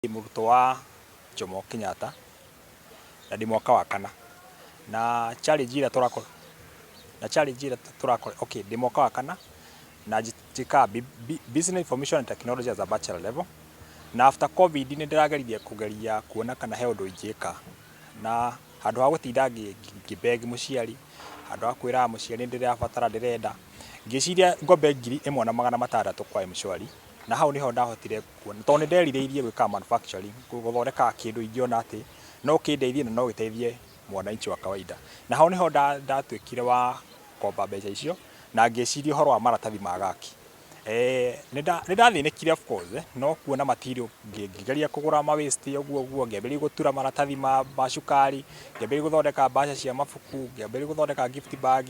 Ndĩ mũrutwo wa Jomo Kenyatta na ndĩ mwaka wa kana. Na challenge ĩrĩa tũrakora, na challenge ĩrĩa tũrakora, okay ndĩ mwaka wa kana na njĩkaga Business Information and Technology as a bachelor level. Na after Covid nĩ ndĩrageririe kũgeria kuona kana he ũndũ ingĩka. Na handũ ha gũtinda ngĩ beg mũciari, handũ ha kwĩraga mũciari nĩ ndĩrabatara ndĩrenda, ngĩciria ngombe 1600 kwa M-Shwari. Na hau nĩho ndahotire kuona, tondũ nĩ nderirĩirie gwĩkaga manufacturing, gũthondekaga kĩndũ ingĩona atĩ no kĩndeithie na no gĩteithie mwananchi wa kawaida. Na hau nĩho ndatuĩkire wa gũkomba mbeca icio na ngĩciria ũhoro wa maratathi ma gaki. Nĩ ndathĩnĩkire of course, no kuona material ngĩgeria kũgũra ma waste ũguo ũguo, ngĩambĩrĩria gũtura maratathi ma cukari, ngĩambĩrĩria gũthondeka mbaca cia mabuku, ngĩambĩrĩria gũthondeka gift bag,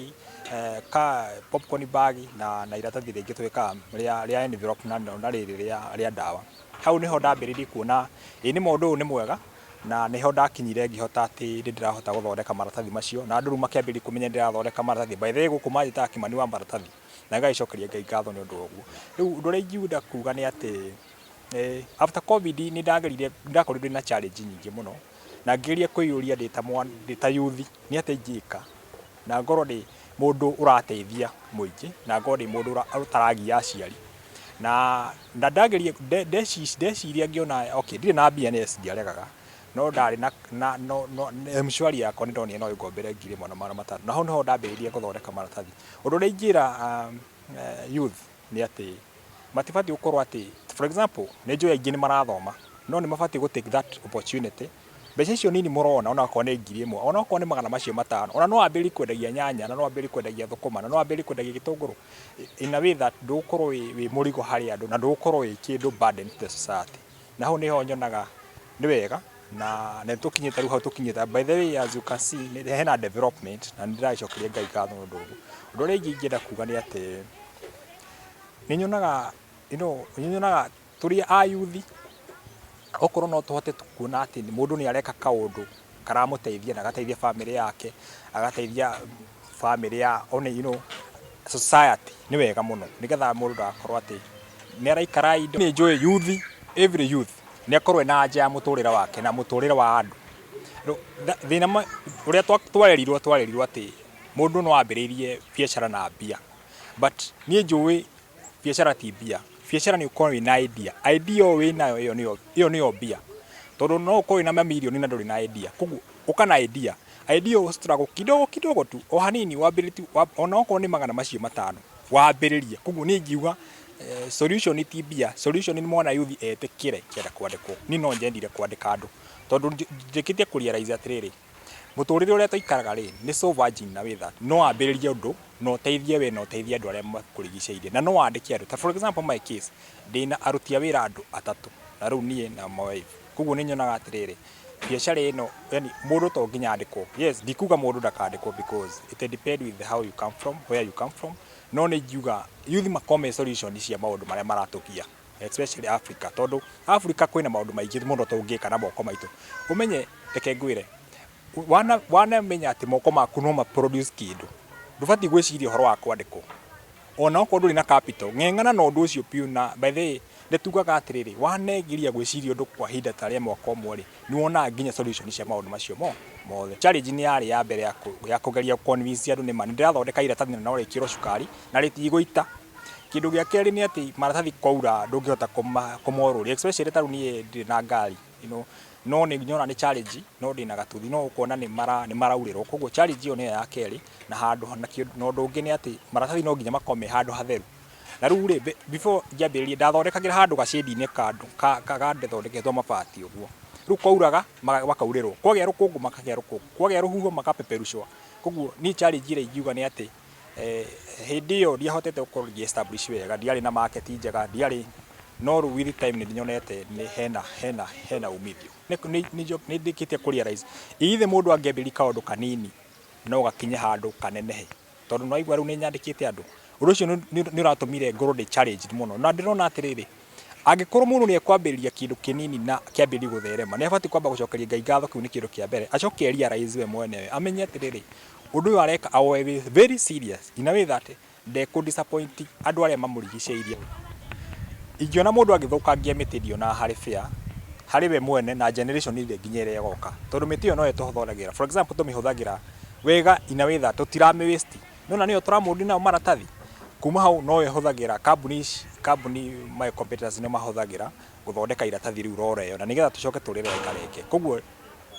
ka popcorn bag na iratathi rĩngĩ twĩkaga rĩa envelope na rĩrĩ rĩa ndawa. Hau nĩho ndambĩrĩirie kuona ĩ nĩma ũndũ ũyũ nĩ mwega na nĩho ndakinyire ngĩhota atĩ nĩ ndĩrahota gũthondeka maratathi macio na andũ rĩu makĩambĩrĩria kũmenya nĩ ndĩrathondeka maratathi. By the way gũkũ manjĩtaga Kĩmani wa maratathi na ngagĩcokeria Ngai ngatho nĩ ũndũ wa ũguo. Rĩu ũndũ ũrĩa ingiuga kuga nĩ atĩ after Covid nĩ ndagerire, nĩ ndakorirwo ndĩna challenge nyingĩ mũno na ngĩgeria kwĩyũria ndĩ ta youth nĩ atĩa ingĩka na ngorwo ndĩ mũndũ ũrateithia mũingĩ na ngorwo ndĩ mũndũ ũtaragia aciari. Na ndageria ndeciria ngĩona okay ndirĩ na mbia yes ndiaregaga, no ndarĩ na M-Shwari yakwa nĩ ndonire no ĩngombere 1500 na hau nĩho ndambĩrĩirie gũthondeka maratathi. Ũndũ ũrĩa ingĩra youth nĩ atĩ matibatiĩ gũkorwo atĩ, for example nĩ njũĩ aingĩ nĩ marathoma no nĩ mabatiĩ gũ take that opportunity. Mbeca icio nini mũrona ona okorwo nĩ 1000, ona okorwo nĩ 500, ona no wambĩrĩrie kwendagia nyanya, na no wambĩrĩrie kwendagia thũkũma, na no wambĩrĩrie kwendagia gĩtũngũrũ in a way that ndũgũkorwo wĩ mũrigo harĩ andũ na ndũgũkorwo wĩ kĩndũ burden to the society. Na hau nĩho nyonaga nĩ wega na nĩ tũkinyĩte rĩu hau tũkinyĩte. By the way, as you can see, hena development na nĩ ndĩragĩcokeria Ngai ngatho nĩ ũndũ ũguo. Ũndũ ũrĩa ingĩ ingĩenda kuga nĩ atĩ nĩ nyonaga you know, nĩ nyonaga tũrĩ a youth okorwo no tũhote kuona atĩ mũndũ nĩ areka kaũndũ karamũteithia na agateithia bamĩrĩ yake, agateithia bamĩrĩ ya one you know, society, nĩ wega mũno nĩgetha mũndũ ndagakorwo atĩ nĩ araikara indo. Nĩ njũĩ youth, every youth nĩ akorwo ena anja ya mũtũrĩre wake na mũtũrĩre wa andũ. Thĩna ũrĩa twarerirwo, twarerirwo atĩ mũndũ no ambĩrĩrie biacara na mbia, but niĩ njũĩ biacara ti mbia. Biacara nĩ ũkorwo wĩna idea. Idea ĩyo wĩnayo ĩyo nĩyo mbia, tondũ no ũkorwo wĩna mamirioni na ndũrĩ na idea. Koguo ũka na idea, idea ĩyo struggle kidogo kidogo tu, o hanini wambĩrĩrie, ona okorwo nĩ 500 wambĩrĩrie. Koguo niĩ ingiuga solution ti mbia, solution nĩ mwana youth etĩkĩre kĩenda kwandĩkwo. Niĩ no nyendire kwandĩka andũ tondũ njĩkĩtie kũ realize atĩrĩrĩ, mũtũrĩre ũrĩa tũikaraga rĩ, nĩ so virgin na way that no wambĩrĩrie ũndũ na ũteithie we na ũteithie andũ arĩa makũrigicĩirie na no wandĩke andũ. Ta for example my case, ndĩna aruti a wĩra andũ atatũ na rĩu niĩ na my wife. Koguo nĩ nyonaga atĩrĩrĩ, biacara ĩno yani mũndũ to nginya andĩkwo. Yes, ndikuga mũndũ ndakandĩkwo because it depend with how you come from, where you come from, no nĩ ingiuga youth makorwo me solution cia maũndũ marĩa maratũgia, especially Africa, tondũ Africa kwĩna maũndũ maingĩ mũno tũngĩka na moko maitũ. Ũmenye, reke ngwĩre, wanamenya atĩ moko maku no ma produce kĩndũ, ndũbatiĩ gwĩciria ũhoro wa kwandĩkwo. Ona okorwo ndũrĩ na capital, ng'eng'ana na ũndũ ũcio biũ. Na by the way, nĩ tugaga atĩrĩrĩ, wanegiria gwĩciria ũndũ kwa ihinda ta rĩa mwaka ũmwe rĩ, nĩ wonaga nginya solution cia maũndũ macio mothe. Challenge nĩ yarĩ ya mbere ya kũgeria convince andũ nĩma nĩ ndĩrathondeka iratathi na no rĩkĩrwo cukari na rĩtigũita. Kĩndũ gĩa kerĩ nĩ atĩ maratathi kwaura ndũngĩhota kũmorũria, especially ta rĩu niĩ ndirĩ na ngari, no nĩ nyona nĩ challenge, no ndĩna gatuthi no ũkona nĩ maraurĩrwo. Koguo challenge ĩyo nĩyo ya kerĩ. Na handũ na ũndũ ũngĩ nĩ atĩ maratathi no nginya makorwo me handũ hatheru. Na rĩu rĩ, before ngĩambĩrĩria ndathondekagĩra handũ gacĩndi-inĩ gathondeketwo mabati ũguo. Rĩu kwauraga makaurĩrwo, kwagĩa rũkũngũ makagĩa rũkũngũ, kwagĩa rũhuho makapeperucwo. Koguo niĩ challenge ĩrĩa ingiuga nĩ atĩ hĩndĩ ĩyo ndiahotete gũkorwo ngĩ establish wega, ndiarĩ na market njega, ndiarĩ, no rĩu with time nĩ nyonete nĩ hena umithio. Nĩ ndĩkĩtie kũ realize ithe mũndũ angĩambĩrĩria kaũndũ kanini no gakinye handũ kanenehe, tondũ nĩ waigua rĩu nĩ nyandĩkĩte andũ. Ũndũ ũcio nĩ ũratũmire ngorwo ndĩ challenged mũno na ndĩrona atĩrĩrĩ, angĩkorwo mũndũ nĩ ekwambĩrĩria kĩndũ kĩnini na kĩambĩrĩrie gũtherema, nĩ abatiĩ kwamba gũcokeria Ngai ngatho, kĩu nĩ kĩndũ kĩa mbere. Acoke e realize we mwenyewe, amenye atĩrĩrĩ, ũndũ ũyũ areka awoe wĩ very serious in a way that ndekũ disappoint andũ arĩa mamũrigicĩirie. Ingĩona mũndũ agĩthũkangia mĩtĩ ndionaga harĩ fair. Harĩ we mwene na generation ĩrĩa nginya ĩrĩa ĩgoka, tondũ mĩtĩ ĩyo noyo tũhũthagĩra. For example, tũmĩhũthagĩra wega in a way that tũtiramĩ waste. Nĩwona nĩyo tũramũndi nayo maratathi kuma hau, noyo ĩhũthagĩra kambuni ici, kambuni my competitors nĩo mahũthagĩra gũthondeka iratathi rĩu roro ĩyo, na nĩgetha tũcoke tũrĩrengarenge. Koguo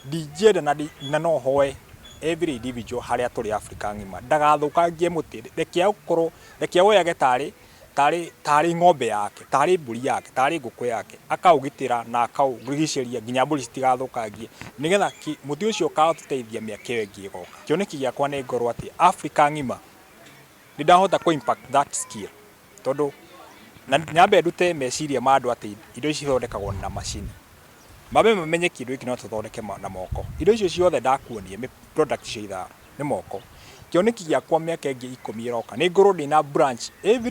ndingĩenda na no hoe every individual harĩa tũrĩ Africa ng'ima ndagathũkangie mũtĩ. Reke ũkorwo, reke woyage tarĩ ng'ombe yake, tarĩ mbũri yake, tarĩ ngũkũ yake, akaũgitĩra na akaũrigicĩria nginya mbũri citigathũkangie, nĩgetha mũtĩ ũcio ũkatũteithia mĩaka ĩyo ĩngĩ ĩgoka. Kĩoneki gĩakwa nĩ ngorwo atĩ Africa ng'ima nĩ ndahota kũ impact that skill, tondũ na nyambe ndute meciria ma andũ atĩ indo ici ithondekagwo na macini, mambe mamenye kĩndũ gĩkĩ no tũthondeke na moko. Indo icio ciothe ndakuonia, product icio ithano nĩ moko. Kĩoneki gĩakwa, mĩaka ĩngĩ 10 ĩroka, nĩ ngorwo ndĩna branch every